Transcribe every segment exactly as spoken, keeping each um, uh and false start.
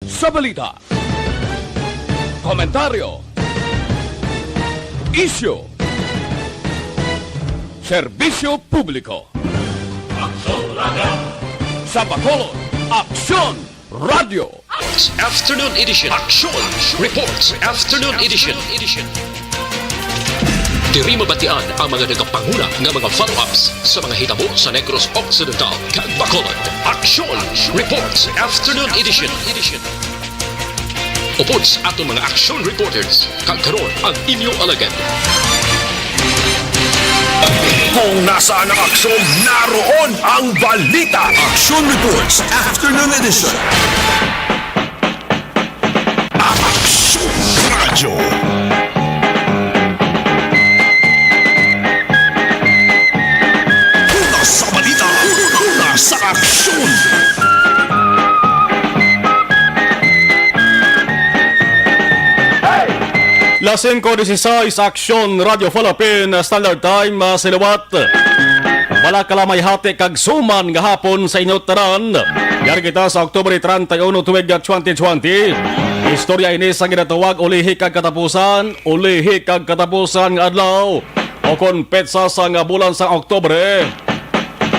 Sa balita, komentaryo, isyu, serbisyo publiko. Aksyon Radio. Sa Bacolod, Aksyon Radio. Afternoon Edition. Aksyon Reports Afternoon Edition. Diri mabatian ang mga nagapanguna nga mga follow-ups sa mga hitabo sa Negros Occidental kag Bacolod. Aksyon Reports Afternoon Edition. Upod sa aton mga action reporters, kag karon ang inyo alagad. Kung nasaan ang aksyon, naroon ang balita. Action Reports Afternoon Edition. Aksyon Radyo. Una sa balita, una sa aksyon. Las singko dieciséis, Aksyon Radyo Falapin, Standard Time, ah, sa liwat. Wala ka lang may hati kag suman nga hapon sa inyo tanan. Yari kita sa Oktubre treinta y uno, tuig twenty twenty. Istorya ini sa ginatawag ulihi kag katapusan, ulihi kag katapusan nga adlaw, o kon petsa sa nga bulan sa Oktubre.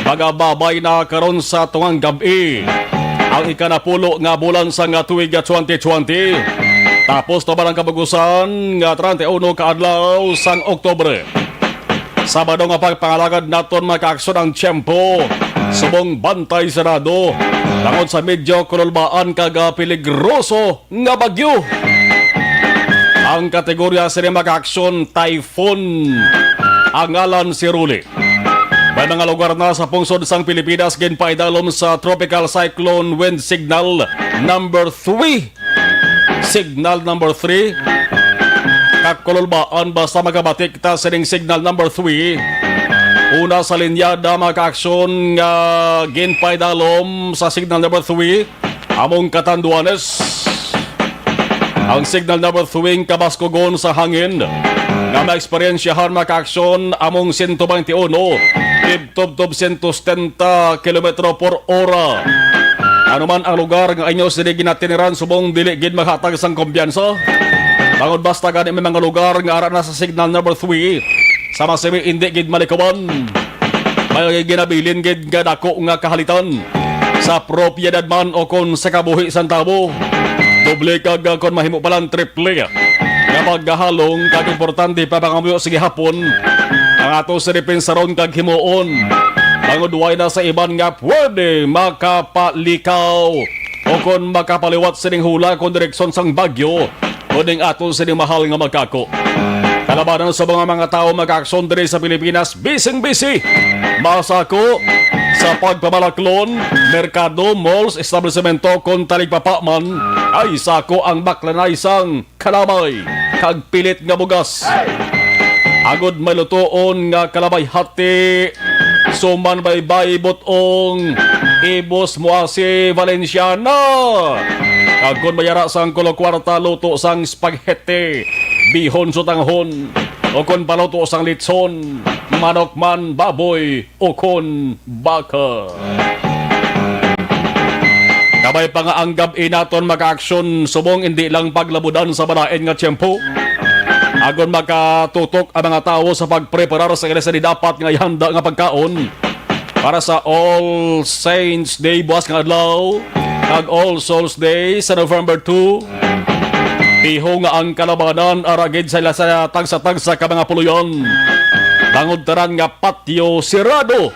Magababay na karon sa tungang gab-i ang ikanapulo nga bulan sa nga tuig nga twenty twenty. Tapos na ba ang kabugusan nga treinta y uno ka adlaw sang Oktubre? Sabado nga pagpangalagad naton, mga kaaksyon, ang tiyempo. Subong bantay sarado tungod sa medyo kululbaan kag, ah, peligroso nga bagyo. Ang kategorya sini, mga kaaksyon, typhoon ang ngalan si Rolly. May mga lugar na sa pungsod sang Pilipinas ginpaidalom sa Tropical Cyclone Wind Signal number three. Signal number three. Kakululbaan basta magabati kita sining signal number three. Una sa linyada, mga kaaksyon, nga ginpaidalom sa signal number three. Among Catanduanes. Ang signal number three, kabaskugon sa hangin nga maeksperiensyahan, mga kaaksyon, among sento baynte uno, tubtob sento setenta kilometro por ora. Ano man ang lugar nga inyo sini ginatiniran, subong dili gid maghatag sang kumpiyansa. Bangod basta gani may mga lugar nga ara na sa signal number three, sama sini indi gid malikawan. May ginabilin gid nga dako nga kahalitan sa propiedad man o kon sa kabuhi sang tawo. Doble kag, ah, kon mahimo pa lang triple nga pagkahalong, kag importante pa pangamuyo sa gihapon ang ato sini pinsaron kag himuon. Bangod way na sa iban nga pwede makapalikaw o kon makapaliwat sining hula kon direksyon sang bagyo, kuning aton sining mahal nga magkako. Kalabanan sa mga, mga tawo, mga kaaksyon diri sa Pilipinas, bising-bisi masako sa pagpamalaklon, merkado, malls, establisemento, kon taligpapa man, ay sako ang baklanay sang kalamay kag pilit nga bugas. Agod may lutoon nga kalamay hati, suman baybay but-ong, ibos muasi Valenciana. Kag kon may ara sang kulo kwarta, luto sang spaghetti, bihon sutanghon, o kon paluto sang litson, manok man, baboy, o kon baka. Kabay pa nga ang gab-i naton, mga kaaksyon, subong indi lang paglabudan sa balain nga tiyempo. Agon makatutok ang mga tawo sa pagpreparar sa ila sini dapat nga ihanda nga pagkaon para sa All Saints Day buwas nga adlaw, kag All Souls Day sa November two. Piho nga ang kalabanan ara gid sa ila sa tagsa-tagsa ka mga puloy-an. Bangod tanan nga patyo sirado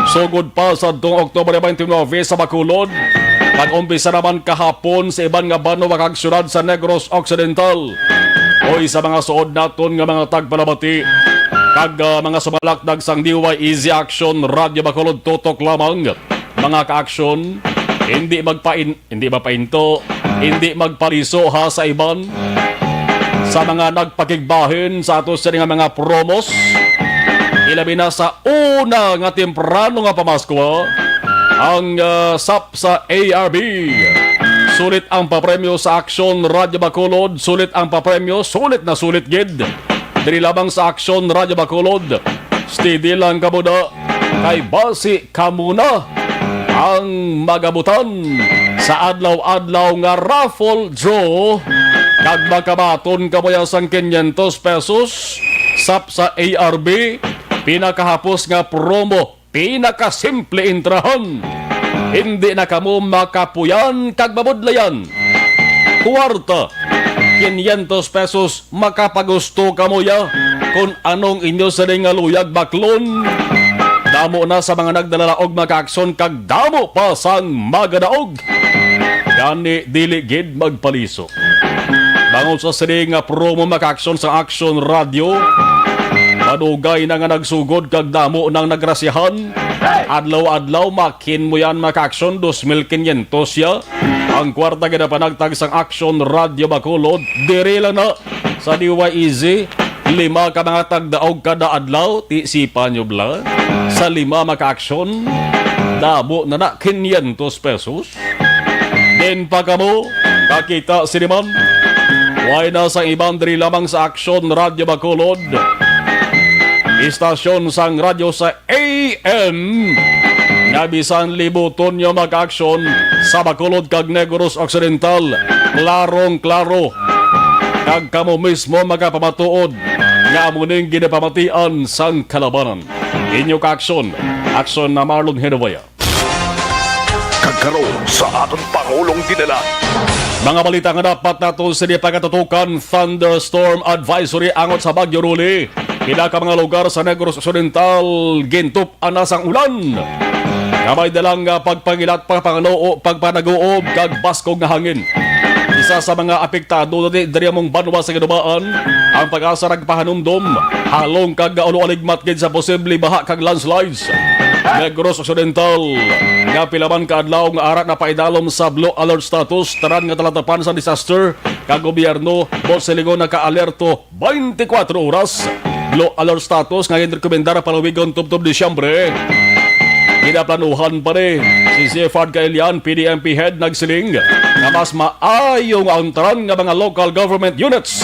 sugod pa sa adtong Oktubre twenty-nine sa Bacolod, nag-umpisa naman kahapon sa iban nga banwa kag syudad sa Negros Occidental. Oy, sa mga suod naton nga mga tagpalabati kag, ah, mga sumalakdag sang D Y E Z Action Radio Bacolod, tutok lamang, mga kaaksyon, hindi magpain-, hindi mapainto, hindi magpaliso ha sa iban, sa mga nagpakigbahin sa ato sini nga mga promos, ilabi na sa una nga temprano nga pamaskwa, ang, ah, sap sa A R B. Sulit ang papremyo sa Aksyon Radyo Bacolod, sulit ang papremyo, sulit na sulit gid. Diri lamang sa Aksyon Radyo Bacolod. Steady lang kamo na, kay basi kamo na ang magabutan sa adlaw-adlaw nga raffle draw, kag makabaton kamo ya sang quinientos pesos, sap sa A R B, pinakahapos nga promo, pinakasimple intrahan. Hindi na kamo makapuyan kag mabudlayan. Kuwarta, quinientos pesos, makapagusto kamo ya kon anong inyo sini nga luyag baklon. Damo na sa mga nagdala og mga kaaksyon kag damo pa sang magadaog. Gani dili gid magpaliso. Bangod sa sini nga promo, mga kaaksyon sa Aksyon Radio, madugay na nga nagsugod kag damo nang nagrasyahan. Adlaw-adlaw, makin mo yan, mga kaaksyon, dos mil quinientos ya. Ang kwarta ginapanagtag sang Aksyon Radio Bacolod, diri lang na sa D Y E Z. Lima ka mga tagdaog kada adlaw, ti sipa nyo bala. Sa lima, mga kaaksyon, damo na na quinientos pesos. Din pa kamo, kakita sini man. Way na sang iban, diri lamang sa Aksyon Radio Bacolod. Istasyon sang radyo sa A M nga bisan libuton nyo, mga kaaksyon, sa Bacolod kag Negros Occidental, klarong-klaro. Kag kamo mismo makapamatuod nga amo ning ginapamatian sang kalabanan. Inyo kaaksyon, aksyon na Marlon Henevaya. Kag karon sa aton Pangulong dinala. Mga balita nga dapat nato sini pagatutukan: thunderstorm advisory angot sa Bagyo Rolly. Pila ka mga lugar sa Negros Occidental gintup-an na sang ulan nga may dalang, ah, pagpangilat, pagpanganuo, pagpanaguob, kag baskog nga hangin. Isa sa mga apektado diri, diri among banwa sa Guinobaan, ang PAGASA nagpahanumdom halong kag ulo-aligmat gid sa posible baha kag landslides. Negros Occidental, nga pila man ka adlaw nga ara napaidalom sa blue alert status, tanan nga talatapan sa disaster kag gobyerno, Boss Siligon, naka-alerto twenty-four oras. Blue alert status nga ginrekomendar palawigon tubtob Disyembre. Ginaplanuhan pa ni si Sir Fard Kailian, P D M P head, nagsiling nga mas maayo nga ang tanan nga mga local government units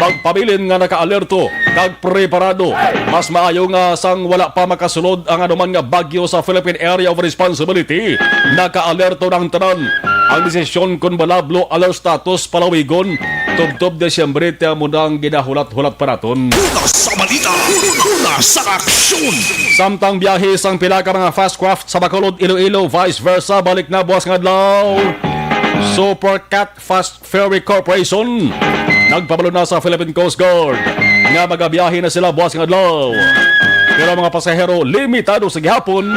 magpabilin nga naka-alerto kag preparado. Mas maayo nga sang wala pa makasulod ang anuman nga bagyo sa Philippine Area of Responsibility, naka-alerto na ang tanan. Ang desisyon kon bala blue alert status palawigon tubtob Disyembre, ti amo na ang ginahulat-hulat pa naton. Una sa balita, una sa aksyon. Samtang biyahe sang pila ka mga fast craft sa Bacolod, Iloilo, vice versa, balik na buwas nga adlaw. Super Cat Fast Ferry Corporation nagpabalo na sa Philippine Coast Guard nga magabiyahe na sila buwas nga adlaw. Pero ang mga pasahero, limitado sa gihapon.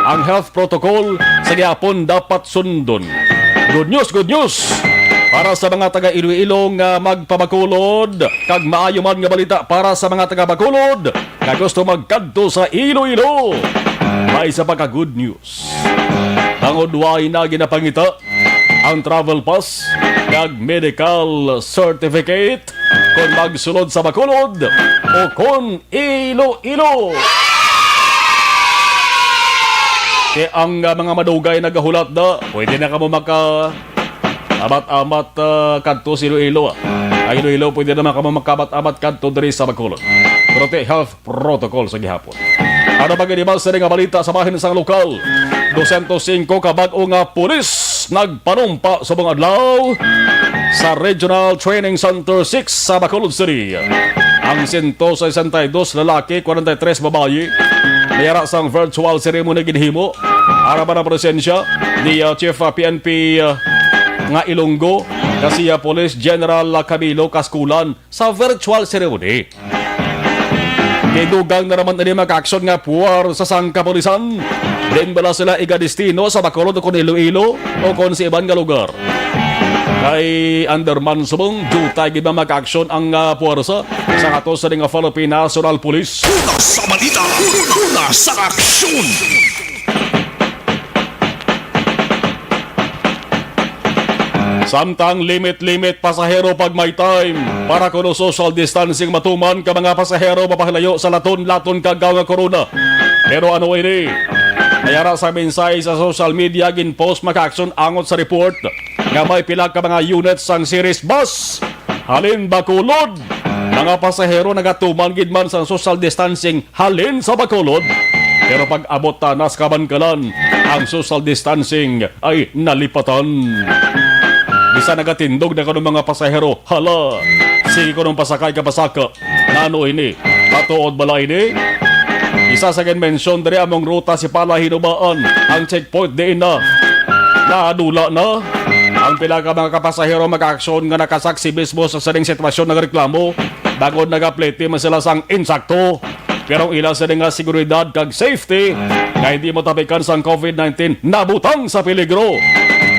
Ang health protocol sa gihapon dapat sundon. Good news, good news para sa mga taga Iloilo nga magpabakulod, kag maayo man nga balita para sa mga taga Bacolod nga gusto magkadto sa Iloilo. May isa pa ka good news. Bangod way na ginapangita ang travel pass kag medical certificate kon magsulod sa Bacolod o kon Iloilo. Kay ang, ah, mga madugay nagahulat na, pwede na kamo maka amat-amat, ah, kadto sa Iloilo, ah. Ay, Iloilo, pwede naman kamo makabat-abat kadto diri sa Bacolod. Pero ti health protocol sa gihapon. Ano ba gani ba sa nga balita sa bahin sang lokal? Dosyentos singko ka bag-o nga pulis nagpanumpa subong adlaw sa Regional Training Center six sa Bacolod City. Ang sento sesenta y dos lalaki, kwarenta y tres babayi, niyara sang virtual ceremony ginhimo. Ara ba na presensya ni, uh, Chief, uh, P N P, uh, nga Ilonggo, nga si, uh, Police General, uh, Camilo Casculan sa virtual ceremony. Kay dugang na naman ini, mga kaaksyon, nga puwersa sang kapulisan. Din bala sila igadestino sa Bacolod o kon Iloilo o kon sa iban nga lugar? Kay underman subong, dutay gid, mga kaaksyon, ang, ah, puwersa sa ato sa nga Philippine National Police. Una sa balita, una sa aksyon. Samtang limit-limit pasahero pag may time para kuno social distancing matuman ka mga pasahero mapahalayo sa laton-laton kag gaw nga corona. Pero ano ini? Niyara sa mensahe sa social media, ginpost, mga kaaksyon, angot sa report nga may pila ka mga units sang Ceres bus halin Bacolod. Mga pasahero nagatuman gid man sang social distancing halin sa Bacolod. Pero pag-abot ta na sa Kabankalan, ang social distancing ay nalipatan. Bisan nagatindog na kuno mga pasahero, hala, sige kuno ang pasakay ka pasaka. Nano ini? Matuod bala ini? Isa sa ginmensyon diri among ruta si Pala Hinubaan, ang checkpoint diin na nadula na ang pila ka mga kapasahero. Mag-aksyon nga nakasaksi mismo sa sining sitwasyon, nagreklamo bangod nagaplete man sila sang insakto. Pero ang ila sini nga seguridad kag safety nga hindi matapikan sang covid nineteen nabutang sa peligro.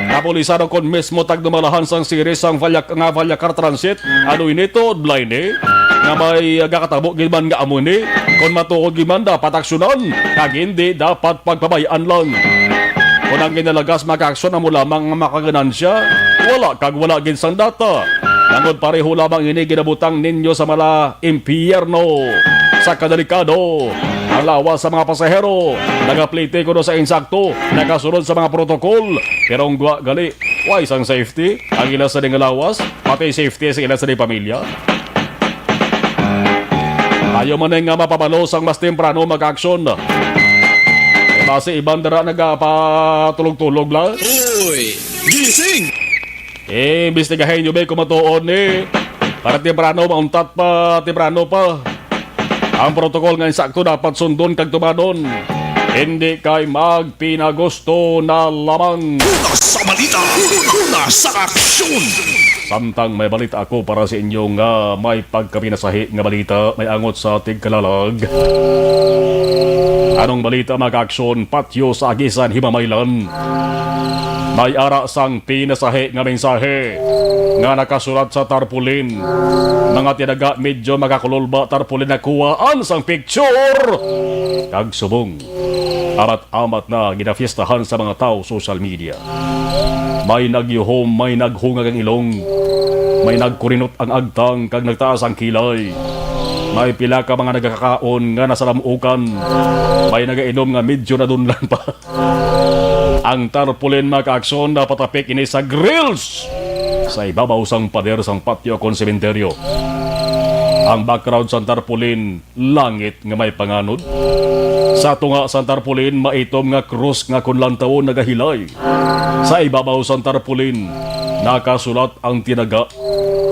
Napulisan kon mismo tagdumalahan sang series sang Valyak-, nga Valyacar Transit, ano ini to, blind eh, nga may gakatabo gid man nga amo ni, kon matuod gid man dapat aksyonan, kag hindi dapat pagpabayaan lang. Kon ang ginalagas makaaksyon, amo lamang ang makaganansya, wala kag wala gid sang data. Tungod pareho lamang ini ginabutang ninyo sa mala impyerno. Sa kadelikado, ang lawas sa mga pasahero nagaplete kuno sa insakto, nagasunod sa mga protokol, pero ang gwa gali, way sang safety ang ila sa nga lawas, pati safety sa ila sa pamilya. Ayaw man nga mapabalo sang mas temprano mag-aksyon. Eh, basi iban dira nagapatulog-tulog lang. Uy, gising! Eh, imbestigahin nyo ba kung matuod ni? Para temprano, mauntat pa, temprano pa. Ang protocol nga insakto dapat sundon kag tumanon. Hindi kay magpinagusto na lamang. Una sa balita, una sa aksyon. Samtang may balita ako para sa inyo nga may pagkapinasahi nga balita, may angot sa tigkalalag. Anong balita, mga kaaksyon? Patyo sa Agisan, Himamaylan. May ara sang pinasahi nga mensahe nga nakasulat sa tarpaulin. Mga tinaga, medyo makakulol ba tarpaulin, nakuhaan sang picture kag subong. Amat-amat na ginafiestahan sa mga tawo social media. May nagyuhom, may naghungag ang ilong, may nagkurinot ang agtang kag nagtaas ang kilay. May pila ka mga nagakakaon nga nasalamukan. May nagainom nga medyo nadunlan pa. Ang tarpaulin, mga kaaksyon, napatapik ini sa grills sa ibabaw sang pader sang patyo kon sementeryo. Ang background sang tarpaulin, langit nga may panganod. Sa tunga sang tarpaulin, maitom nga krus nga kon lantawon nagahilay. Sa ibabaw sang tarpaulin, nakasulat ang tinaga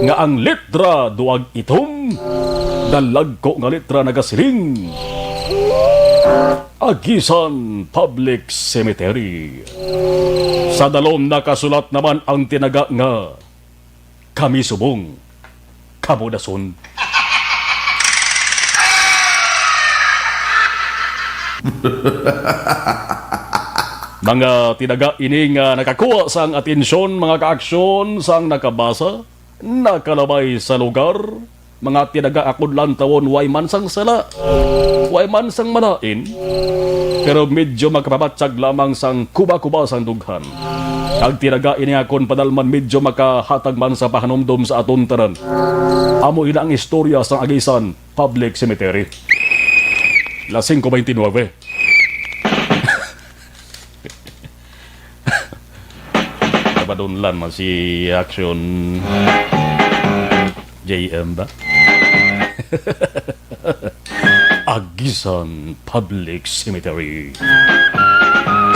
nga ang litra duag itom, dalagko nga litra nagasiling, Agisan Public Cemetery. Sa dalom nakasulat naman ang tinaga nga, "Kami subong, kamo dason." Mga tinaga ini nga nakakuha sang atensyon, mga kaaksyon, sang nakabasa, nakalabay sa lugar. Mga tinaga, akon lantawon, way man sang sala, way man sang malain, pero medyo makapabatyag lamang sang kuba-kuba sang dughan. Kag tinaga ini akon padalman, medyo makahatag man sa pahanumdom sa aton tanan. Amo ina ang istorya sang Agisan Public Cemetery. Las singko beintinuebe. Nabadunlan man si Action J M ba? Agisan Public Cemetery.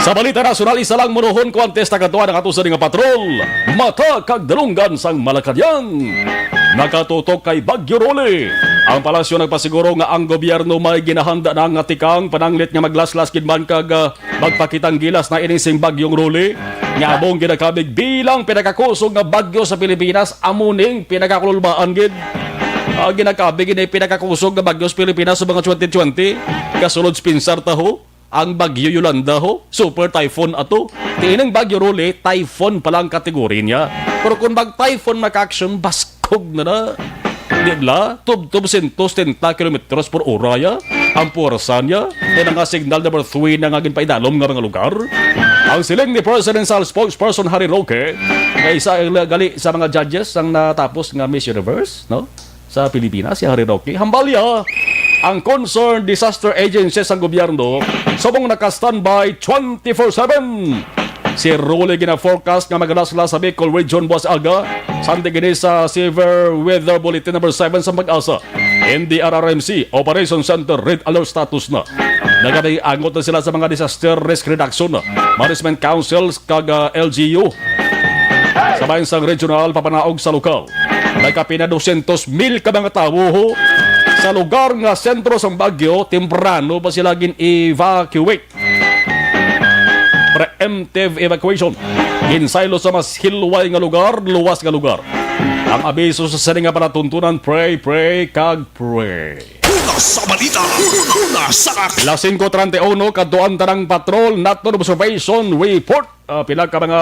Sa balita nasyonal, isa lang munuhon kuwantes nagatuan ang ato sa nga patrol. Mata kag dalunggan sang Malacañang nakatutok kay Bagyo Rolly. Ang palasyo nagpasiguro nga ang gobyerno may ginahanda na nga tikang pananglit nga maglaslas gid man kag, ah, magpakitang gilas na ini sing Bagyong Rolly, nga among ginakabig bilang pinakakusog nga bagyo sa Pilipinas, amo ning pinakakululbaan gid. Ah, ginakabig ini pinakakusog nga bagyo sa Pilipinas sa mga twenty twenty. Kasulod sa pinsar ta ho, ang Bagyo Yolanda ho, super typhoon ato. Ti ining Bagyo Rolly, typhoon pa lang kategorya niya. Pero kung mag-typhoon, mga kaaksyon, baskog na na. Di bala? Tubtob sento setenta kilometros por ora ya ang puwersa niya. Kaya nga signal number three na nga ginpaidalom nga mga lugar. Ang siling ni Presidential Spokesperson Harry Roque, nga isa gali sa mga judges sang natapos nga Miss Universe, no? Sa Pilipinas, si Harry Roque. Hambal niya, ang concerned disaster agency sang gobyerno subong naka-standby twenty-four seven. Si Rolly gina-forecast nga magalaslas sa Bicol Region buwas aga, samtang ini sa Severe Weather Bulletin number seven sa PAGASA, N D R R M C, Operation Center, Red Alert status na. Nagamiangot na sila sa mga Disaster Risk Reduction Management Councils kag, ah, L G U sa bahin sang regional papanaog sa lokal. May kapin na dosyentos mil ka mga tawo sa lugar nga sentro sang bagyo, temprano pa sila gin-evacuate. Preemptive evacuation. Ginsaylo sa mas hilway nga lugar, luwas nga lugar. Ang abiso sa sini nga palatuntunan, pray, pray, kag pray. Una sa balita, una sa aksyon. Las singko treinta y uno, kadtuan ta na ang patrol, naton observation report. Ah, pila ka mga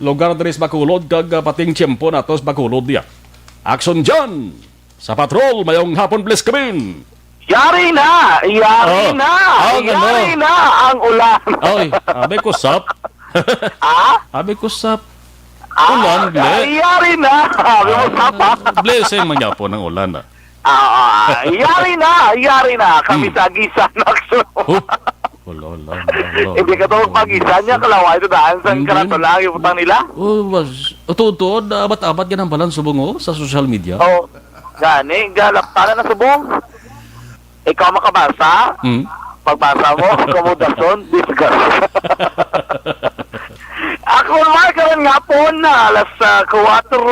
lugar diri sa Bacolod, kag, ah, pating tiyempo nato sa Bacolod niya. Action dyan! Sa patrol, mayong hapon, bless kami. Yari na! Yari Ah, na! ang ano? Yari na ang ulan! Ay, abi ko sap. Ah? Abi ko sap. Ah, Ulan, ble. Yari na! Abi mo sap, ah? Ah, blessing man gyapon ang ulan, ah. Ah, ah, yari na! Yari na! Kami Hmm. sa Agisan, Action. Huh? Wala, wala, wala, wala. Hindi ka to pag-isa niya, kalawa ito daan sa Hindi. Karatula, ang ibutang nila. Oh, was, tuod-tuod, abat-abat ka ng balan subong, oh, sa social media. Oh, gani, galaptanan na subong. Ikaw makabasa? Mm. Pagbasa mo, kamudason, disgust. Ako, Mark, karon nga po na, alas, ah, kuwatro,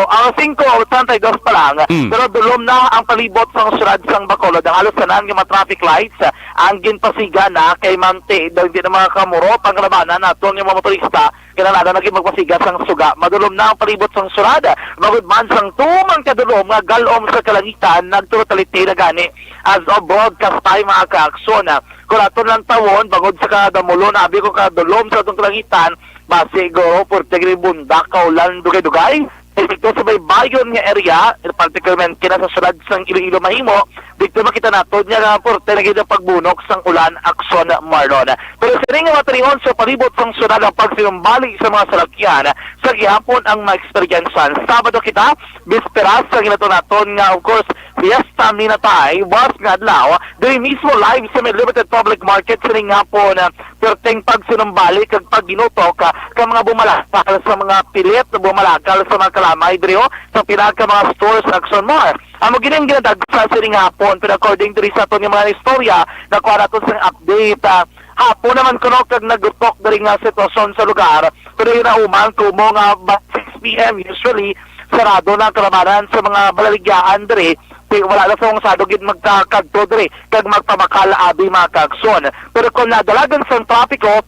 ang singko, treinta y dos pa lang. Mm. Pero dulom na ang palibot sang syudad sang Bacolod. Ang halos tanan nga mga traffic lights, ah, ang ginpasiga na kay manti daw hindi na makakamuro panglabanan naton nga mga motorista. Kinahanglan na gid magpasiga sang suga. Madulom na ang palibot sang syudad. Magud man sang tumang kadulom nga galom sa kalangitan, nagturutaliti na gani. As of broadcast time, mga kaaksyon, ah, kung aton lang tawon, bangod sa kadamulon, abi ko kadulom sa atong kalangitan, basi siguro, pwerte gid bundak, kaulan, dugay-dugay. Dito sa baybayon nga area, particularmente na sa syudad sang Iloilo mahimo, dito makita nato niya nga porte na gid ang pagbunok sang ulan, aksyon, Marlon. Pero sining nga matinion sa palibot sang syudad ang pagsinumbali sa mga salakyan sa gihapon ang maeksperiensan. Sabado kita, bisperas sa ginato naton nga, of course, Fiesta Minatay, buwas nga adlaw, diri mismo live sa may Libertad Public Market sining hapon, ah, perting pagsinumbali kag pagginutok, ah, ka mga bumalakal sa mga pilit, bumalakal sa mga kalamay diri, oh, sa pila ka mga stores, aksyon, more. Amo gini ang ginadagsa sining hapon, pero according diri sa aton nga mga istorya, nakuha naton sang update, ah, hapon naman kuno kag nagutok diri nga sitwasyon sa lugar, pero yun na uman kumo nga ba six p m usually sarado na ang kalabanan sa mga balaligyaan diri, kay wala na sa sado gid magkakadto diri kag magpabakal abi, mga kaaksyon. Pero kung nadalagan sang trapiko,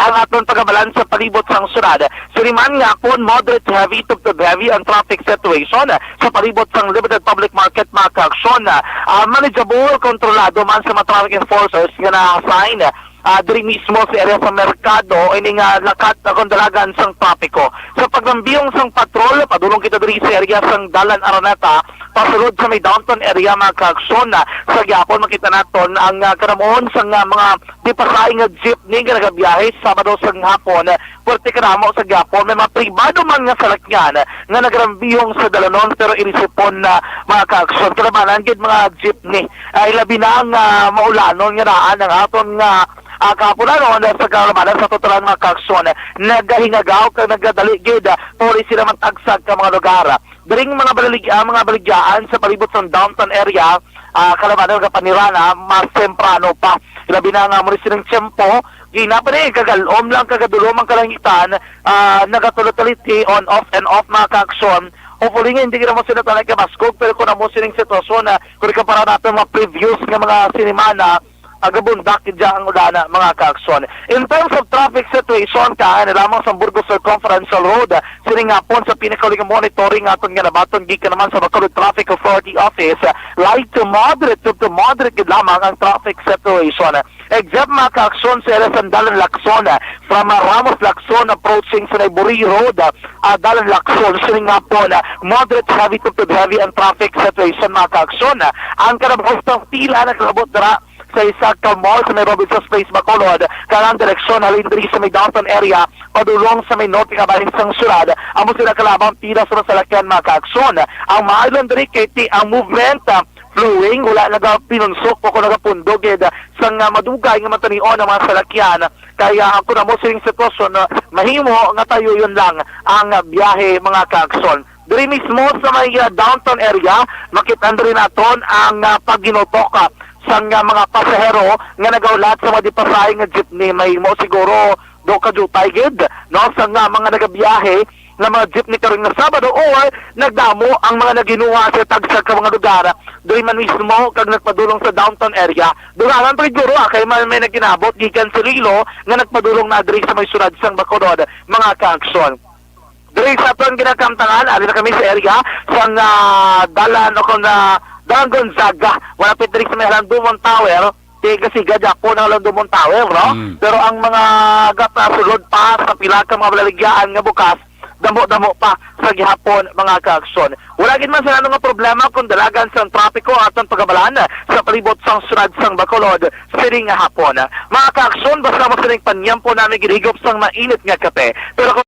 ang aton pagabalan sa palibot sang syudad, sini man nga kon moderate heavy to, to heavy ang traffic situation sa palibot sang Libertad Public Market, mga kaaksyon, ah, manageable, kontrolado man sa mga traffic enforcers nga na-assign, ah, diri mismo sa area sa merkado, ini nga lakat akong dalagan sang trapiko. Sa paglambiyong sang patrol, padulong kita diri sa area sang Dalan Araneta, pasulod sa may downtown area, mga kaaksyon, ah, sa gihapon makita naton ang, ah, kanamuon sang, ah, mga di pasahi nga jeepney nga nagabiyahe Sabado sang hapon. Pwerte kanamo sa gihapon may mga pribado man nga salakyan nga nagrambihong sa dalanon, pero inisipon na, mga kaaksyon, kalabanan gid mga jeepney. Ay, labi na nga maulanon nga daan ang aton nga, ah, kahapunan sa kalabanan sa totalan, mga kaaksyon. Nagahingagaw kag nagadali gid, ah, puli sila matagsag ka mga lugar. Diri nga mga balalig-, ah, mga baligyaan sa palibot sa downtown area, ah, kalabanan nga panirana, mas temprano pa. Labi na nga mo sining tiyempo, gina pa ni kagalom lang kagadulom ang kalangitan, ah, nagatulo-taliti on off and off, mga kaaksyon. Hopefully nga hindi gid mo sila talaga kabaskog, pero kung amo sining sitwasyon na kung ikumpara nato mga previous nga mga sinimana, agabundak gid ang ulana, mga kaaksyon. In terms of traffic situation, kaha na lamang sa Burgos Circumferential Road, sining hapon sa pinakauling monitoring aton nga nabaton gikan naman sa Bacolod Traffic Authority Office, light to moderate to, to moderate gid lamang ang traffic situation. Except, mga kaaksyon, sa area sa Dalan Lacson, from, uh, Ramos Lacson approaching sa Naiburi Road, uh, Dalan Lacson, sining hapon, uh, moderate heavy to, to heavy ang traffic situation, mga kaaksyon. Ang kalabutan pila nakalabot dira sa isa ka mall sa may Robinson's Place, Bacolod, kag ang direksyon halin diri sa may downtown area padulong sa may norte nga bahin sang syudad. Amo sila kalabang pila sa mga salakyan, mga kaaksyon. Ang maayo lang diri kay ti ang movement, ah, flowing, wala nagapinunsok o kung nagapundog gid, ah, sang, ah, madugay nga matanion ang mga salakyan. Kaya ang kung amo sining sitwasyon, ah, mahimo nga tayo yun lang ang, ah, biyahe, mga kaaksyon. Diri mismo sa may, ah, downtown area, makita diri naton ang, ah, pagginutok, ah, sang, ah, mga pasahero nga nagahulat sa mga di pasahe nga jeepney. Mahimo siguro do kajutay gid, no, sa nga mga nagabiyahe nga mga jeepney karon nga Sabado or nagdamo ang mga naghinuha sa tagsa ka mga lugar diri man mismo kag nagpadulong sa downtown area. Dugangan pa gid guro, ah, kay may, may nagkinabot gikan sa Iloilo nga nagpadulong na diri sa may syudad sang Bacolod, mga kaaksyon. Diri sa aton ginakamtangan, ari na kami sa area sang, ah, dalan o kon, ah, Dalan Gonzaga, malapit diri sa may Halong Dumon Tower. Tiga-siga gyapon ang Halong Dumon Tower, no? Mm. Pero ang mga gata sulod pa sa pila ka mga balaligyaan nga bukas, damo-damo pa sa gihapon, mga kaaksyon. Wala gid man sa ano nga problema kung dalagan sang trapiko aton pagabalan sa palibot sang syudad sang Bacolod sining nga hapon. Mga kaaksyon, basta mo sining panyampo nami ginhigop sang mainit nga kape. Pero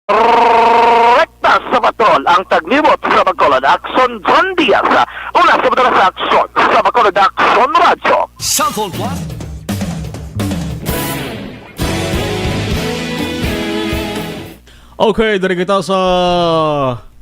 Rekta sa patrol ang taglibot sa Bacolod, Aksyon John Diaz. Una sa madala sa Aksyon sa Bacolod, Aksyon Radyo. Sa Tolwa. Okay, diri kita sa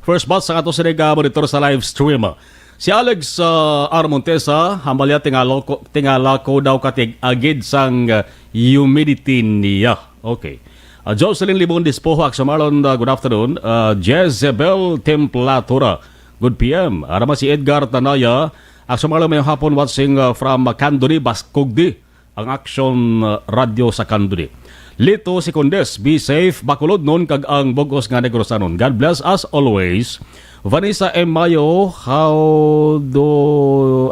first batch sa ato sini ka monitor sa live stream. Si Alex, ah, R. Montesa, hambalya tingala ko, tingala ko daw katig agid sang, ah, humidity niya. Okay. Ah, Jocelyn Libon Dispoho, Aksyon Marlon, ah, good afternoon. Ah, Jezebel Templatura, good P M. Ara man si Edgar Tanaya, Aksyon Marlon, mayong hapon, watching, ah, from, ah, Candoni, Baskog di ang Aksyon, uh, Radyo sa Candoni. Lito Secondes, be safe, Bacolodnon kag ang bug-os nga Negrosanon. God bless as always. Vanessa M. Mayo, how do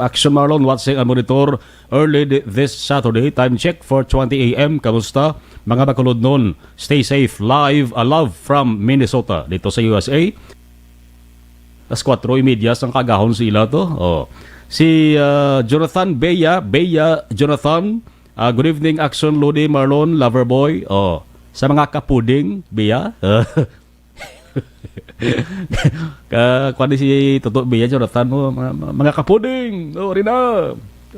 Aksyon Marlon watching and monitor early th-, this Saturday? Time check, four twenty A M. Kamusta, mga Bacolodnon? Stay safe. Live, a love from Minnesota, dito sa U S A. Alas kuwatro y media sang kaagahon sila to. Oh. Si, ah, Jonathan Bea, Bea Jonathan, ah, good evening, Action Lodi, Marlon, Loverboy. Oh. Sa mga kapuding, Bea. Ka, kuwan ni si Toto Bea Jonathan mo, mga, mga, mga kapuding. Oh, rin na.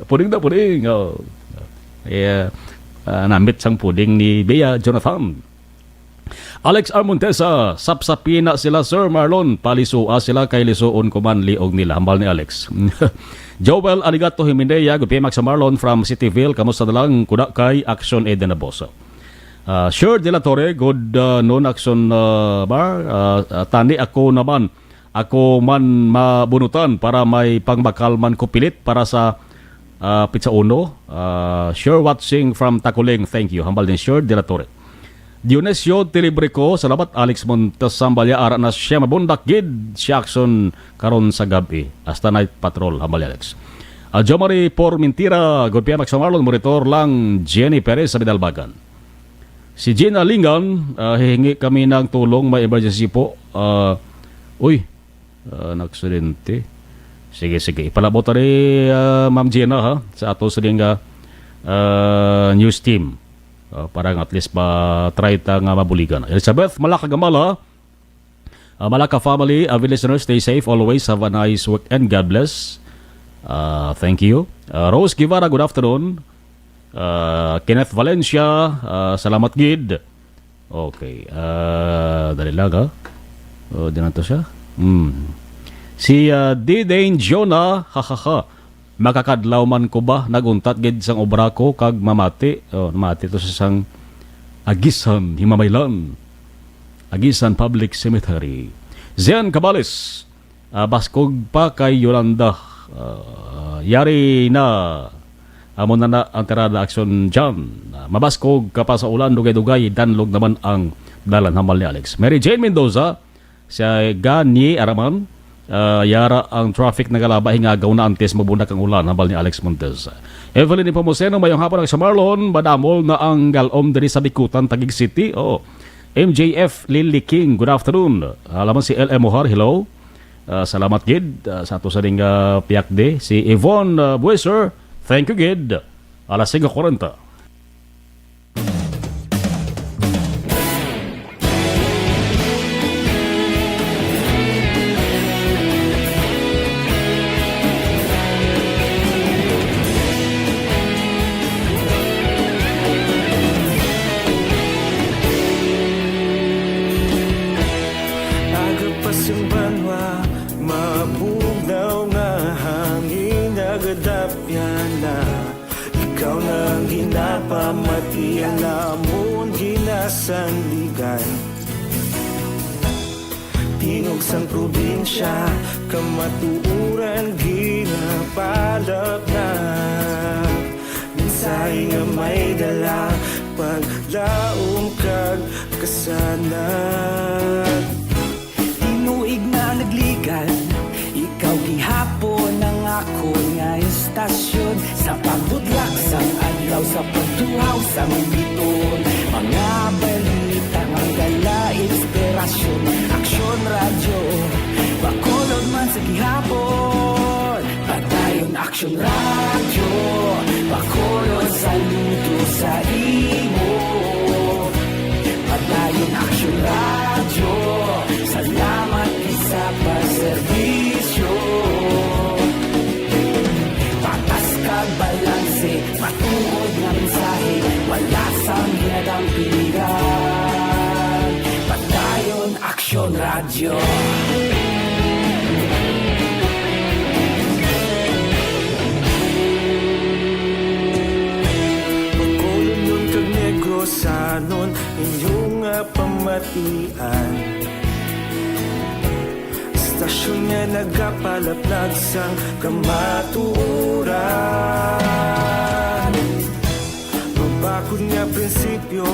Puding na, puding. Oh. Yeah. Ah, namit sang puding ni Bea Jonathan. Alex R. Montesa, sapsapi na sila, Sir Marlon. Palisua sila kay lisuon ko man liog nila. Hambal ni Alex. Joel Aligato Himinea, good P M Action Marlon from Cityville. Kamusta na lang? Kuda kay Action Eden Naboso. Ah, Sure de la Torre, good, ah, noon, Action, ah, Mar. Ah, ah, tani ako naman. Ako man mabunutan para may pangbakal man ko pilit para sa, ah, Pizza Uno. Ah, Sure watching from Taculing. Thank you. Hambal ni Sure de la Torre. Dionisio Tilibrico, salamat. Alex Montes Sambalya, ara na siya mabundak gid si Action karon sa gab-i. Hasta night patrol, hambal ni Alex. Ah, Jomari Por Mintira, good P M Action Marlon, monitor lang Jenny Perez sa Bidalbagan. Si Gina Lingan, ah, hihingi kami ng tulong, may emergency po. Ah, uy, ah, naaksidente. Sige, sige. Ipalabot ta ni, ah, Ma'am Gina, ha, sa ato sa nga, ah, news team. Ah, para nga at least ma-try ta nga mabuligan. Elizabeth Malakagamala, ah, Malaka family, avid listeners, stay safe always. Have a nice weekend. God bless. Ah, thank you. Ah, Rose Guevara, good afternoon. Ah, Kenneth Valencia, ah, salamat gid. Okay, ah, dali lang, ha. Oh, di na to siya. Hmm. Si, ah, D. Dane Jonah, ha, ha, ha. Makakadlaw man ko ba? Naguntat gid sang obra ko kag mamati. Oh, mamati to sa sang Agisan, Himamaylan. Agisan Public Cemetery. Zen Cabales, ah, baskog pa kay Yolanda. Ah, yari na. Amo na na ang tirada, Action John. Ah, mabaskog ka pa sa ulan, dugay-dugay, danlog naman ang dalan, hambal ni Alex. Mary Jane Mendoza, siya gani araman, ah, yara ang traffic nagalaba, hingagaw na antes mabundak ang ulan, hambal ni Alex Montez. Evelyn Nepomuceno, mayong hapon, Action Marlon, madamol na ang galom diri sa Bikutan, Taguig City. Oh. M J F Lily King, good afternoon. Alam mo si L M Mohar, hello. Ah, salamat gid, ah, sa ato sa ning, ah, piyakde. Si Yvonne, ah, Bueser, thank you gid. Alas singko kwarenta. Yana, ikaw na ang ginapamati, ang amon ginasandigan. Tingog sang probinsya, kamatuoran ginapalapnap. Mensahe nga may dala, paglaom kag kasanag. Tinuig na nagligad, ikaw gihapon ang akon nga estasyon. Sa pagbudlak sang adlaw, sa pagtuhaw sang biton, mga balita nga dala inspirasyon. Aksyon Radyo, Bacolod man sa gihapon. Padayon Aksyon Radyo, Bacolod, saludo sa imo. Padayon Aksyon Radyo, salamat gid sa pagserbisyo. Patas kag balanse, matuod nga mensahe, wala sang ginadampigan. Padayon Aksyon Radyo. Bacolodnon kag Negrosanon, inyo nga pamatian. Estasyon nga nagapalaplag sang kamatuoran. Mabakod nga prinsipyo,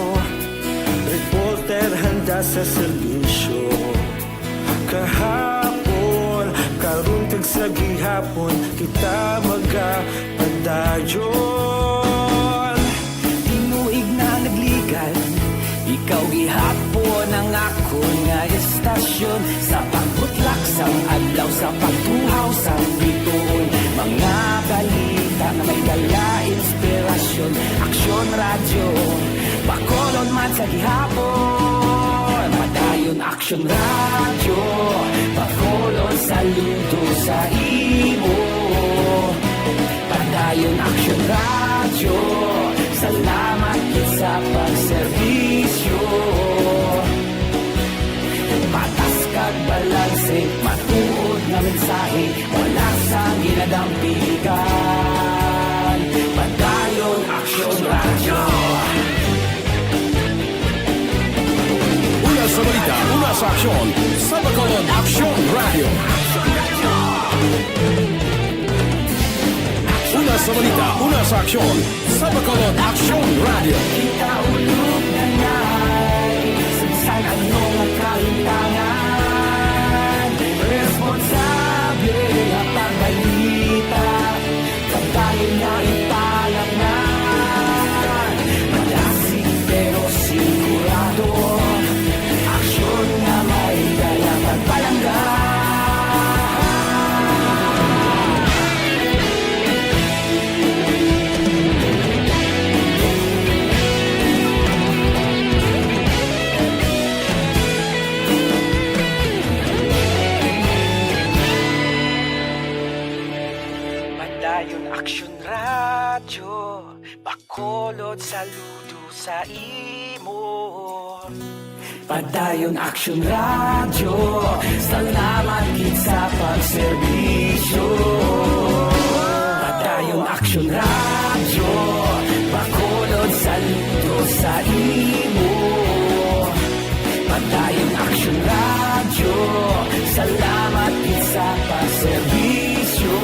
reporter handa sa serbisyo. Kahapon, karon kag sa gihapon, kita magapadayon. Tinuig na nagligad, ikaw gihapon ang akon nga estasyon. Sa pagbutlak sang adlaw, sa pagtuhaw sang bituon, mga balita nga may dala inspirasyon. Aksyon Radyo, Bacolod man sa gihapon. Padayon Aksyon Radyo, Bacolod, saludo sa imo. Padayon Aksyon Radyo, salamat gid sa pagserbisyo. Patas kag balanse, matuod nga mensahe, wala sang ginadampigan. Padayon Aksyon Radyo. Una sa balita, una sa aksyon, sa Bacolod Aksyon Radyo. Una sa balita, una sa aksyon, sa Bacolod Aksyon Radyo. Kita ulog na ngay, sa bisan ano nga kalimtangan, responsable nga pagbalita. Padayon nga ipalapnan, madasig pero sigurado. Aksyon nga may dala pagpalangga. Padayon Aksyon Radyo, Bacolod, saludo sa imo. Padayon Aksyon Radyo, salamat gid sa pagserbisyo. Padayon Aksyon Radyo, Bacolod, saludo sa imo. Padayon Aksyon Radyo, salamat gid sa pagserbisyo.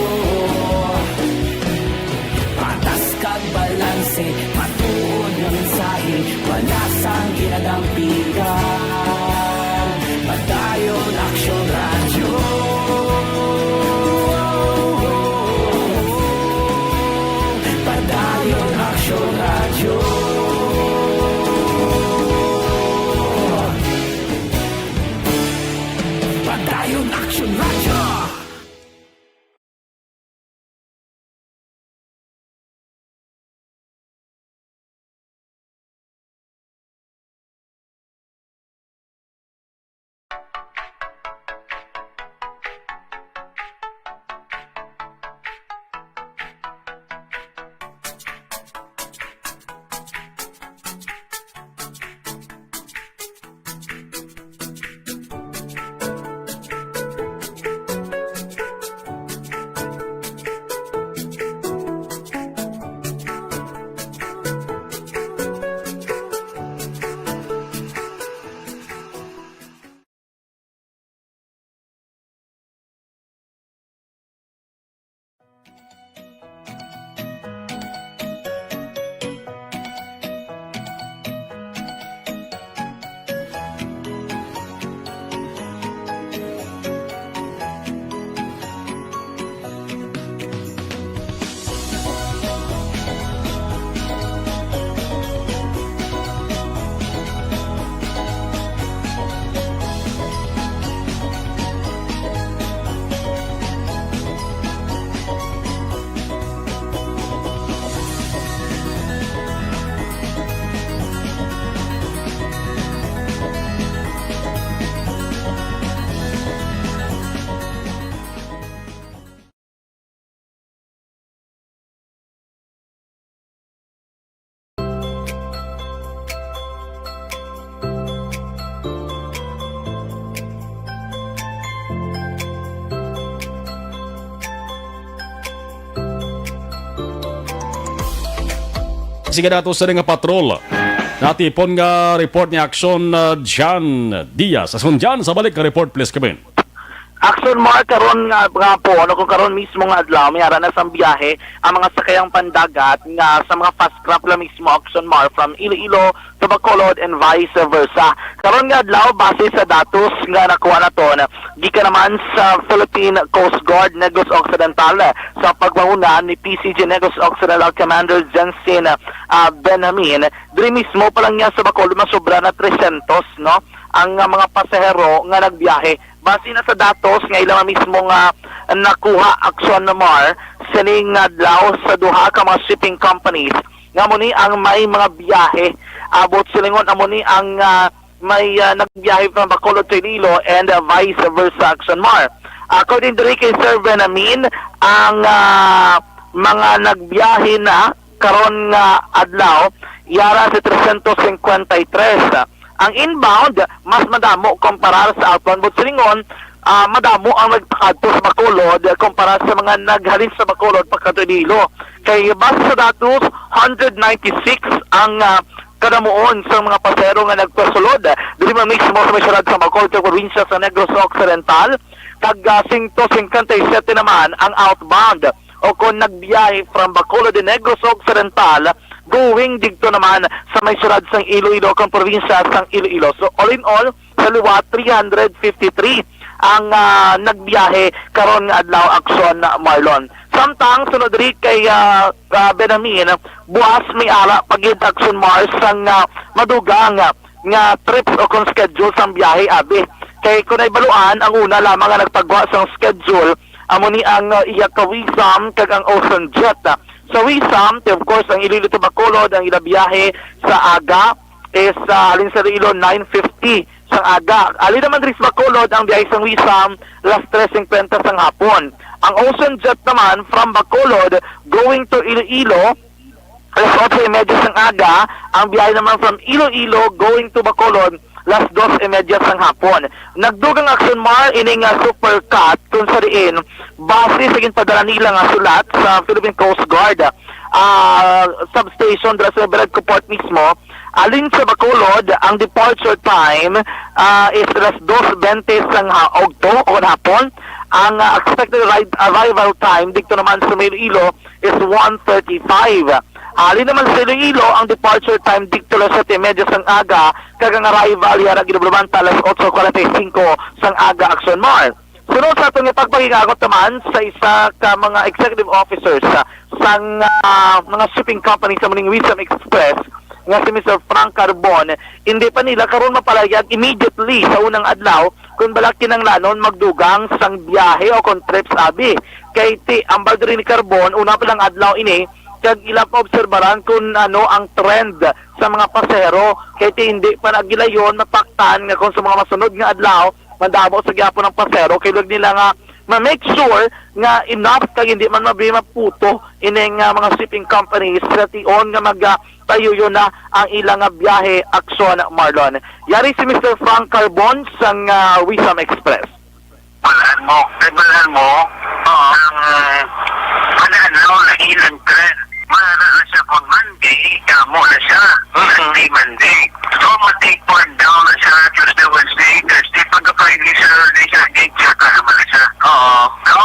Patas kag balanse, matuod nga mensahe, wala sang ginadampigan. Padayon Aksyon Radyo. Padayon Aksyon Radyo. Padayon Aksyon Radyo. Sige dato sa nga patrol. Natipon nga report ni Action, uh, Jan Diaz. Action Jan, sa balik nga report, please, Kevin. Action Mar, karon nga, nga po, ano, kung karon mismo nga adlaw, may ara na sang biyahe ang mga sakayang pandagat nga sa mga fast craft la mismo, Action Mar, from Iloilo to Bacolod and vice versa. Karon nga adlaw, base sa datos nga nakuha naton, gikan naman sa Philippine Coast Guard Negros Occidental, sa pagpanguna ni P C G Negros Occidental Commander Jensen, ah, Benjamin, diri mismo pa lang niya sa Bacolod, masobra na tresyentos, no, ang, ah, mga pasahero nga nagbiyahe. Base na sa datos nga ila mismo nga nakuha, Action Mar, sining adlaw sa duha ka mga shipping companies, nga amo ni ang may mga biyahe. Buot silingon, amo ni ang, ah, may, ah, nagbiyahe from Bacolod to Iloilo and, ah, vice versa, Action Mar. According diri kay Sir Benjamin, ang, ah, mga nagbiyahe na karon nga adlaw, yara sa tresyentos singkwenta y tres. Ang inbound, mas madamo kumpara sa outbound. Buot silingon, ah, madamo ang nagpakadto sa Bacolod kumpara sa mga naghalin sa Bacolod pakadto Iloilo. Kay base sa datos, hundred ninety-six ang, ah, kadamuon sa mga pasahero nga nagpasulod diri man mismo sa may siyudad sa Bacolod, sa probinsya sa Negros Occidental, kag, ah, singto singkwenta y siyete naman ang outbound o kon nagbiyahe from Bacolod de Negros Occidental going didto naman sa may siyudad sang Iloilo kag probinsya sang Iloilo. So, all in all, sa liwat, three hundred fifty-three ang, ah, nagbiyahe karon nga adlaw, Action Marlon. Samtang sunod diri kay, ah, ah, Benjamin, buas may ara pa gid, Action Mar, sang, ah, madugang, ah, nga trips o kon schedule sang biyahe, abi. Kay kon ay baluan, ang una lamang nga nagpagwa sang schedule, amo ni ang, ah, iya ka Wisam kag ang Ocean Jet. Sa Wisam, of course, ang Iloilo to Bacolod, ang ila biyahe sa aga is, ah, halin sa Iloilo, nine fifty sang aga. Halin naman diri sa Bacolod, ang biyahe sang Wisam, las tres singkwenta sang hapon. Ang Ocean Jet naman, from Bacolod going to Iloilo, alas otso y media sang aga. Ang biyahe naman from Iloilo going to Bacolod, las dos y media sang hapon. Nagdugang, Action Mar, ini nga Super Cat, kung sa diin, base sa ginpadala nila nga sulat sa Philippine Coast Guard, ah, substation dira sa Meralco Port mismo, halin sa Bacolod, ang departure time, ah, is alas dos bente sang ha-, ugto o hapon. Ang, ah, expected arri-, arrival time didto naman sa Iloilo is one thirty-five. Halin naman sa Iloilo, ang departure time didto alas siyete y media sang aga, kag ang arrival yara ginubulumanta alas otso cuarenta y cinco sang aga, Action Mar. Sunod sa aton nga pagpakingagot naman sa isa ka mga executive officers sa, sang, ah, mga shipping company sa muning Wisam Express, nga si Mister Frank Carbon, hindi pa nila karon mapalayag immediately sa unang adlaw kung bala kinahanglanon magdugang sang biyahe o kon trips, abi. Kay ti, ambal diri ni Carbon, una pa lang adlaw ini, kag ila pa obserbaran kung ano ang trend sa mga pasahero. Kay ti hindi pa na gilayon mataktan nga kung sa mga masunod nga adlaw, madamo sa gyapon ang pasahero. Kay lug nila nga ma-make sure nga enough kag hindi man mabi maputo ining, ah, mga shipping companies sa tion nga maga-, tayo yun na ang ilang, ah, biyahe, Action Marlon. Yari si Mister Frank Carbon sang, ah, Wisam Express. Balhan mo, kay balhan mo, Oo. Ang, ah, panahon na ilang trend. Mara na siya pag Monday, kamo na siya. Mhm. Sunday, Monday. So, ma-take down na siya Tuesday, Wednesday, Thursday. Pagka Friday, Saturday, Sunday, siya ka naman na siya. Oo. No?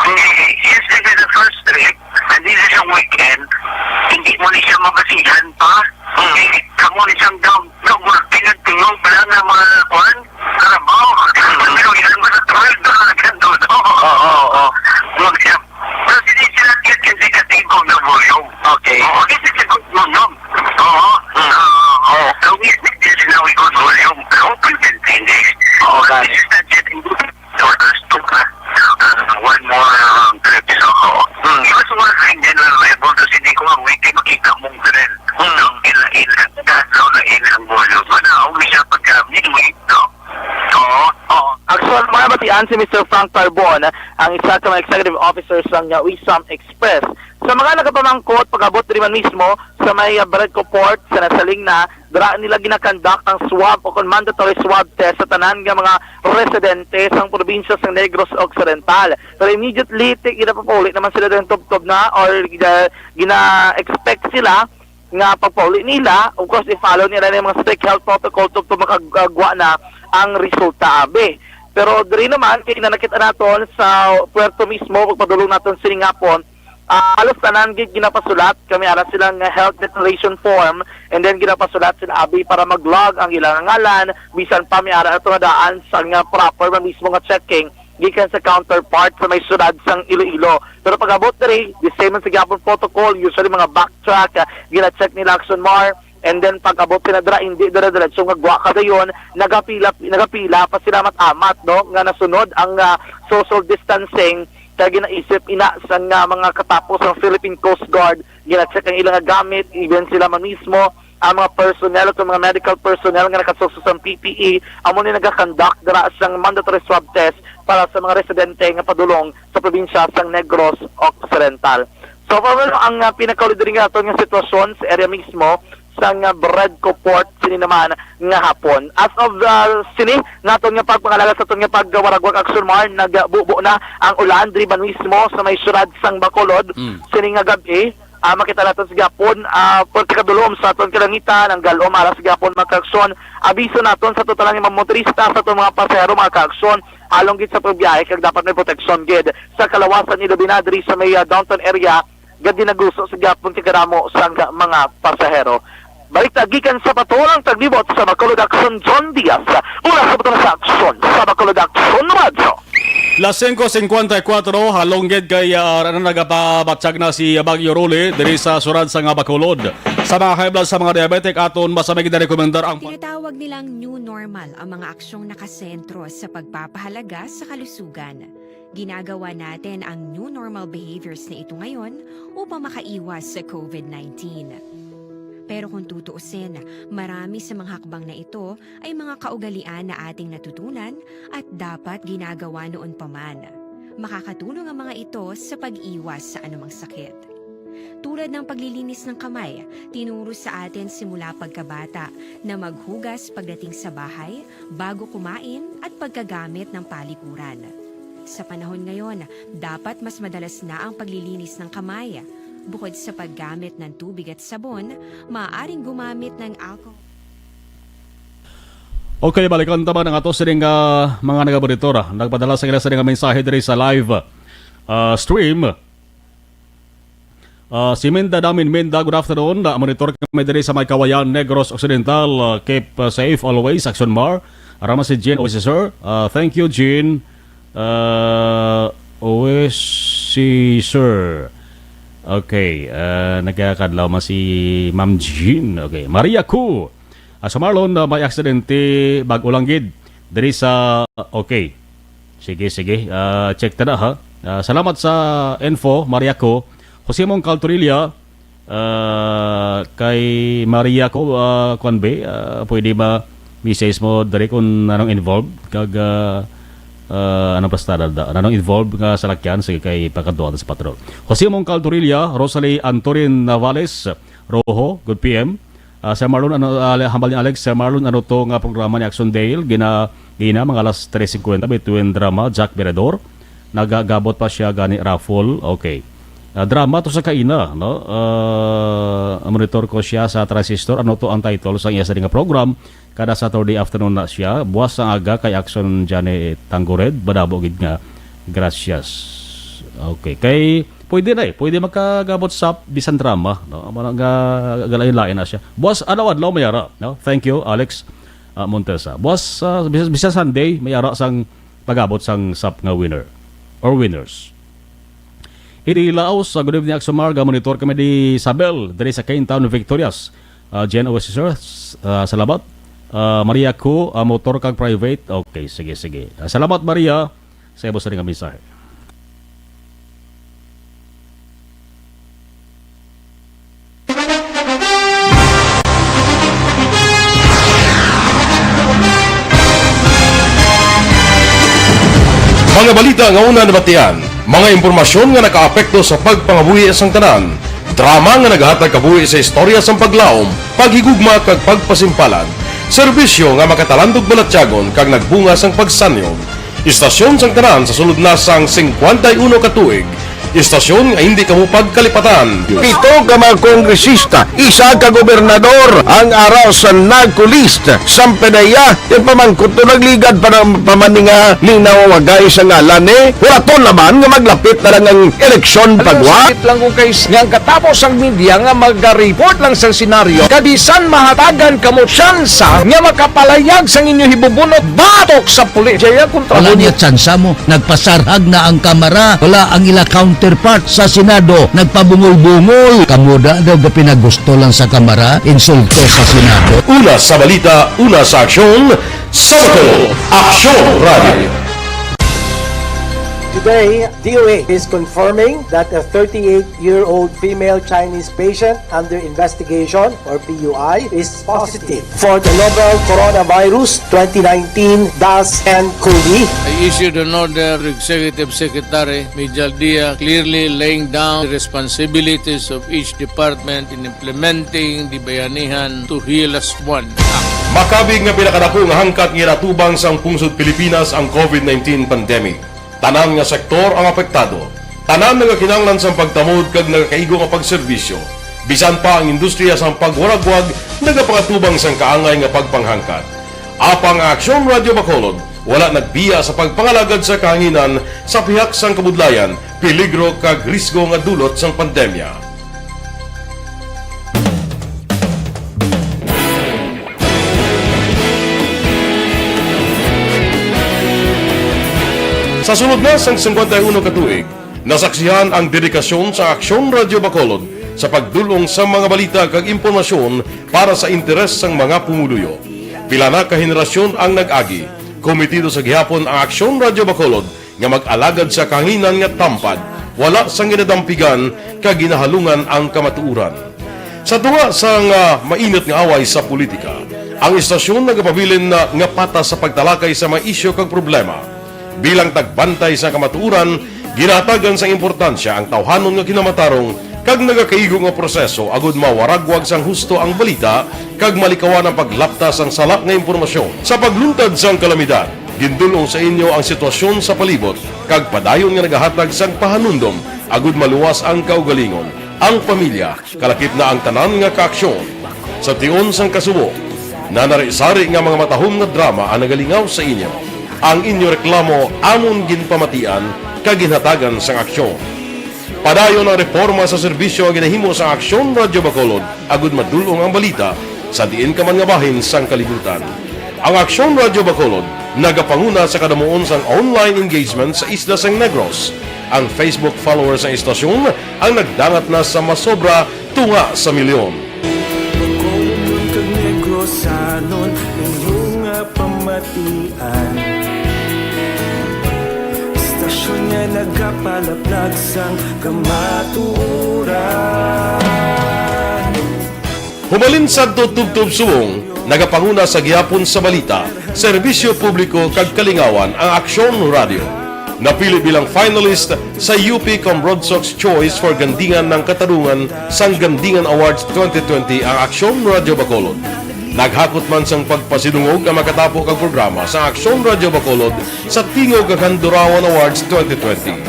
Hindi, yes, this is the first trip. Hindi na siya weekend. Hindi mo ni siya mabasihan pa. Hmm. Eh, kamo ni siyang daw, daw, mga pinagtingog, wala na mga kwan, trabaho. Pero ilan ba sa twelve na nagkando, no? Oo, oo, oo. Mag-, pero hindi sila yet indikatibo ng volume. Okay. Oo, this is a good volume. Oo. Hmm. Oo. So, we expect this now we good volume. Pero open din, hindi. Okay. This is not yet in good orders to, uh, one more, um, trip. So, oo. Hmm. He was wondering, General Rebel, kasi hindi ko ang wiki makita mong trend. Hmm. Ang ila-ila, daw na ilang volume. Ano, ang siya pagka midway, no? Oo. Oo. Actual, mga batian si Mister Frank Carbon, ang isa ka mga executive officer sang, uh, Wisam Express. Sa mga nagapamangkot, pag-abot diri man mismo sa may, uh, Meralco Port, sa nasaling na, dira nila ginakandak ang swab o kon mandatory swab test sa tanan nga mga residente sang probinsya sang Negros Occidental. Pero immediately, ti-, ginapapauli naman sila diri tubtob na or gina-, gina-expect sila nga pagpauli nila, of course, i-follow nila ang mga strict health protocol tubtob makagwa na ang resulta, abi. Pero diri naman, kay nakita naton sa puerto mismo, pagpadulong naton sining hapon, ah, halos tanan gid ginapasulat kami ara sila nga health declaration form, and then ginapasulat sila, abi, para mag-log ang ilang ngalan, bisan pa may ara ato nga daan sa nga proper man mismo nga checking gikan sa counterpart sa may syudad sang Iloilo. Pero pag-abot diri, the same man sa gyapon protocol, usually mga backtrack, ah, gina-check nila, Action Mar, and then pag-abot sila dira, hindi dire-diretso nga gwa ka dayon, nagapila, nagapila pa sila mat-amat, no, nga nasunod ang, ah, social distancing, kaya ginaisip ina sa nga mga katapos ang Philippine Coast Guard, gina-check ang ilang gamit, even sila man mismo, ang mga personnel at mga medical personnel nga nakasukso sa P P E, amo ni nagakonduct dira sang mandatory swab test para sa mga residente nga padulong sa probinsya sang Negros Occidental. So, overall, ang, ah, pinakauli diri nga aton nga sitwasyon sa area mismo sang, ah, Bredco Port sini naman nga hapon. As of, ah, sini nga aton nga pagpangalaga sa aton nga pagwaragwag, Action Mar, nagbubo na ang ulan diri man mismo sa may syudad sang Bacolod. Mm. Sini nga gab-i, ah, makita naton sa gihapon, ah, pagkadulom sa aton kalangitan, ang galom alas gihapon, mga ka-aksyon. Abiso naton sa total nga mga motorista, sa aton mga pasahero, mga ka-aksyon, halong gid sa pagbiyahe, kag dapat may proteksyon gid sa kalawasan ni Lubina diri sa may, ah, downtown area, gad ginaguso sa gihapon kay kadamo sang mga pasahero. Balik ta gikan sa patulang taglibot sa Bacolod Action, John Diaz. Una sa Bacolod Action, sa Bacolod Action Radyo. Las singko singkwenta y kuwatro, halong gid kay, ah, ano, nagapabatyag na si Bagyo Rolly diri sa syudad sang Bacolod. Sa mga high blood, sa mga diabetic, aton basta may ginarekomendar ang Tinatawag nilang new normal ang mga aksyong nakasentro sa pagpapahalaga sa kalusugan. Ginagawa natin ang new normal behaviors na ito ngayon upang makaiwas sa covid nineteen. Pero kung tutuusin, marami sa mga hakbang na ito ay mga kaugalian na ating natutunan at dapat ginagawa noon pa man. Makakatulong ang mga ito sa pag-iwas sa anumang sakit. Tulad ng paglilinis ng kamay, tinuro sa atin simula pagkabata na maghugas pagdating sa bahay, bago kumain, at pagkagamit ng palikuran. Sa panahon ngayon, dapat mas madalas na ang paglilinis ng kamay. Bukod sa paggamit ng tubig at sabon, maaaring gumamit ng alcohol. Okay, balikan ta man ang ato sining, ah, mga nagabonitor, ah. Nagpadala sa ila sining mensahe diri sa live, ah, stream. Ah, si Minda Damin Minda, good afternoon. Ah, monitor kami diri sa may Kawayan, Negros Occidental. Ah, keep, ah, safe always, Action Mar. Ara man si Jean Oisisor. Ah, thank you, Jean. Ah, Oisisor. Okay, ah, nagakadlaw man si Ma'am Jean. Okay, Maria Cu. Ah, sa Marlon, ah, may aksidente, bag-o lang gid. Diri sa, okay. Sige, sige. Ah, check ta na, ha. Ah, salamat sa info, Maria Cu. Jose Mong Caltorilla, ah, kay Maria Cu, ah, kuwan ba, ah, pwede ba message mo diri kung anong involved? Kag, ah, ah, anong plastada da? Anong involved nga salakyan? Sige, kay pagkaduan sa patrol. Jose Mong Caltorilla, Rosalie Antorin Navales, Rojo, good P M. Ah, Sir Marlon, ano, ah, hambal ni Alex, Sir Marlon, ano to nga programa ni Action Dale? Gina, gina, mga alas tres cincuenta, between drama, Jack Verador. Nagagabot pa siya gani raffle. Okay. Ah, drama to sa kaina, no? Ah, monitor ko siya sa Transistor. Ano to ang title sa iya sa nga program? Kada Saturday afternoon na siya. Buwas ang aga kay Action Jane Tangured. Madamo gid nga gracias. Okay. Kay pwede na eh. Pwede makagabot sa bisan drama, no? Ang mga galain-lain na siya. Buwas, adlaw-adlaw may ara, no? Thank you, Alex, ah, Montesa. Buwas, ah, bis-, bisan Sunday, may ara sang pagabot sang sap nga winner or winners. Idi Laos, ah, good evening, Action Mar. Monitor kami di Isabel, diri sa Kane Town, Victorias. Ah, Jen Oasis, sir, s-, ah, salamat. Ah, Maria Cu, ah, motor kag private. Okay, sige, sige. Ah, salamat, Maria, sa imo sa nga mensahe. Mga balita nga una nabatian, mga impormasyon nga nakaapekto sa pagpangabuhi sang tanan, drama nga nagahatag kabuhi sa istorya sang paglaom, paghigugma kag pagpasimpalan, serbisyo nga makatalandog balatyagon kag nagbunga sang pagsanyog. Istasyon sang tanan sa sulod na sang singkwenta y uno ka tuig, Istasyon nga hindi kamo pagkalipatan. Pito ka mga kongresista, isa ka gobernador ang ara sa NAGCO list. Sampanaya, ipamangkot to nagligad pa ng pamaninga ni nawawagay sa ngalan ni Huraton naman nga maglapit na lang ang eleksyon pagwa. Sakit lang kung kay nga ang katapos ang media nga mag-report lang sa senaryo, kabisan mahatagan kamo tsansa nga makapalayag sang inyo hibubunot batok sa pulis. Jaya kontra Wala mo. Niya tsansa mo. Nagpasarhag na ang Kamara, wala ang ila counterpart sa Senado. Nagpabungol-bungol. Kamo da daw ga pinagusto lang sa Kamara, insulto sa Senado. Una sa balita, una sa aksyon, sa Bacolod, Aksyon Radio. Today, D O H is confirming that a thirty-eight-year-old female Chinese patient under investigation, or P U I, is positive for the novel Coronavirus twenty nineteen dash N COVID. I issued an order to Executive Secretary Mijal Dia, clearly laying down the responsibilities of each department in implementing the Bayanihan to Heal Us One Act. Makabig nga pinakadako nga hangkat nga ginatubang sang pungsod Pilipinas ang COVID nineteen pandemic. Tanan nga sektor ang apektado. Tanan nagakinahanglan sang pagtamod kag nagakaigo nga pagserbisyo. Bisan pa ang industriya sang pagwaragwag nagapangatubang sang kaangay nga pagpanghangkat. Apang ang Aksyon Radio Bacolod wala nagbiya sa pagpangalagad sa kahanginan sa pihak sang kabudlayan, peligro kag risgo nga dulot sang pandemya. Sa sulod na sang singkwenta y uno ka tuig, nasaksihan ang dedikasyon sa Aksyon Radio Bacolod sa pagdul-ong sa mga balita kag impormasyon para sa interes sang mga pumuluyo. Pila na ka henerasyon ang nag-agi, komitido sa gihapon ang Aksyon Radio Bacolod nga mag-alagad sa kahanginan nga tampad, wala sang ginadampigan kag ginahalungan ang kamatuoran. Sa tunga sang, ah, mainit nga away sa politika, ang istasyon nagapabilin na nga patas sa pagtalakay sa mga isyu kag problema. Bilang tagbantay sa kamatuoran, ginahatagan sang importansya ang tawhanon nga kinamatarong kag nagakaigo nga proseso agud mawaragwag sang husto ang balita kag malikawan ang paglapta sang sala nga impormasyon. Sa pagluntad sang kalamidad, gindul-ong sa inyo ang sitwasyon sa palibot kag padayon nga nagahatag sang pahanumdom agud maluwas ang kaugalingon, ang pamilya, kalakip na ang tanan nga kaaksyon. Sa tion sang kasubo, nanari-sari nga mga matahom nga drama ang nagalingaw sa inyo. Ang inyo reklamo amon ginpamatian kag ginhatagan sang aksyon. Padayon ang reporma sa serbisyo nga ginahimo sang Aksyon Radyo Bacolod agud madul-ong ang balita sa diin ka man nga bahin sang kalibutan. Ang Aksyon Radyo Bacolod nagapanguna sa kadamuon sang online engagement sa isla sang Negros. Ang Facebook followers sang istasyon ang nagdangat na sa masobra tunga sa milyon. Bacolod kag Negrosanon, inyo nga pamatian. Istasyon nga nagapalaplag sang kamatuoran. Hubalin sadto tubtob subong, nagapanguna sa gihapon sa balita, serbisyo publiko kag kalingawan ang Aksyon Radyo. Napili bilang finalist sa U P Comrade Sox Choice for Gandingan ng Katarungan sang Gandingan Awards twenty twenty ang Aksyon Radyo Bacolod. Naghakot man sang pagpasidungog ang makatapo kag programa sa Aksyon Radyo Bacolod sa Tingog kag Handurawan Awards twenty twenty.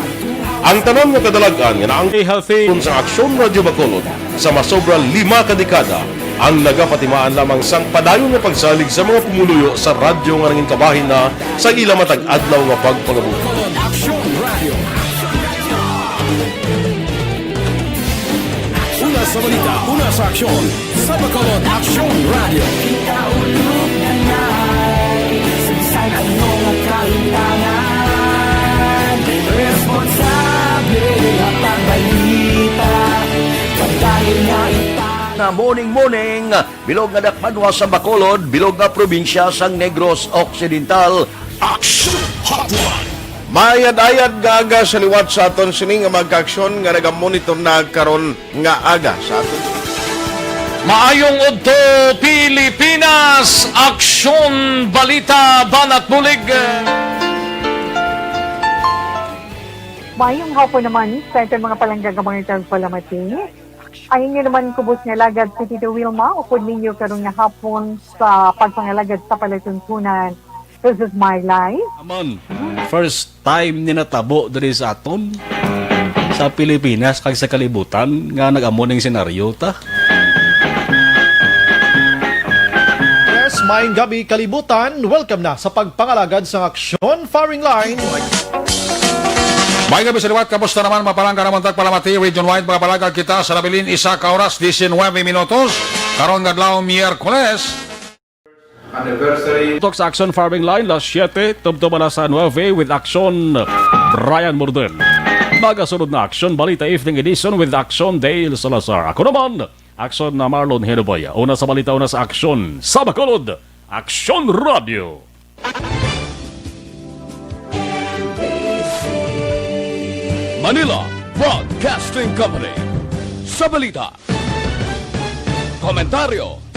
Ang tanan nga kadalag-an nga naang Stay healthy. Sa Aksyon Radyo Bacolod sa masobra lima ka dekada, ang nagapatimaan lamang sang padayon nga pagsalig sa mga pumuluyo sa radyo nga nangin kabahin na sa ila matag adlaw nga pagpangabuhi. Aksyon Radyo. Una sa balita, una sa aksyon, sa Bacolod Aksyon Radyo. Kita ulog na na'y saysay ano nga kaintanan. Responsable nga pagbalita, padayon nga ita- Na morning, morning, bilog nga dakbanwa sa Bacolod, bilog nga probinsya sang Negros Occidental. Action Hotline. Maayad-ayad nga aga sa liwat sa aton sini nga mga kaaksyon nga nagamonitor na karon nga aga sa aton. Maayong udto, Pilipinas! Aksyon, balita, banat bulig. Maayong hapon naman sa aton mga palangga nga mga tagpalamati. Ang inyo naman kubos nga alagad si Tito Wilma, upod ninyo karon nga hapon sa pagpangalagad sa palatuntunan. This is my life. Amon, first time ni natabo diri sa aton. sa Pilipinas kag sa kalibutan nga nag-amo ning senaryo ta. Yes, maayong gabi, kalibutan. Welcome na sa pagpangalagad sang Aksyon Firing Line. May gabi sa liwat, kamusta naman? Mapalangga naman tagpalamati, Region Wide, mga palagad kita sa nabilin, isa ka oras, diecinuebe minutos. Karon nga adlaw, Miyerkules. Anniversary. Tok sa Aksyon Firing Line, las siete, tubtob alas nuebe with Aksyon Brian Morden. Magasunod na Aksyon Balita Evening Edition with Aksyon Dale Salazar. Ako naman, Aksyon na Marlon Henoboy. Una sa balita, una sa aksyon. Sa Bacolod, Aksyon Radio. Manila Broadcasting Company. Sa balita, komentaryo,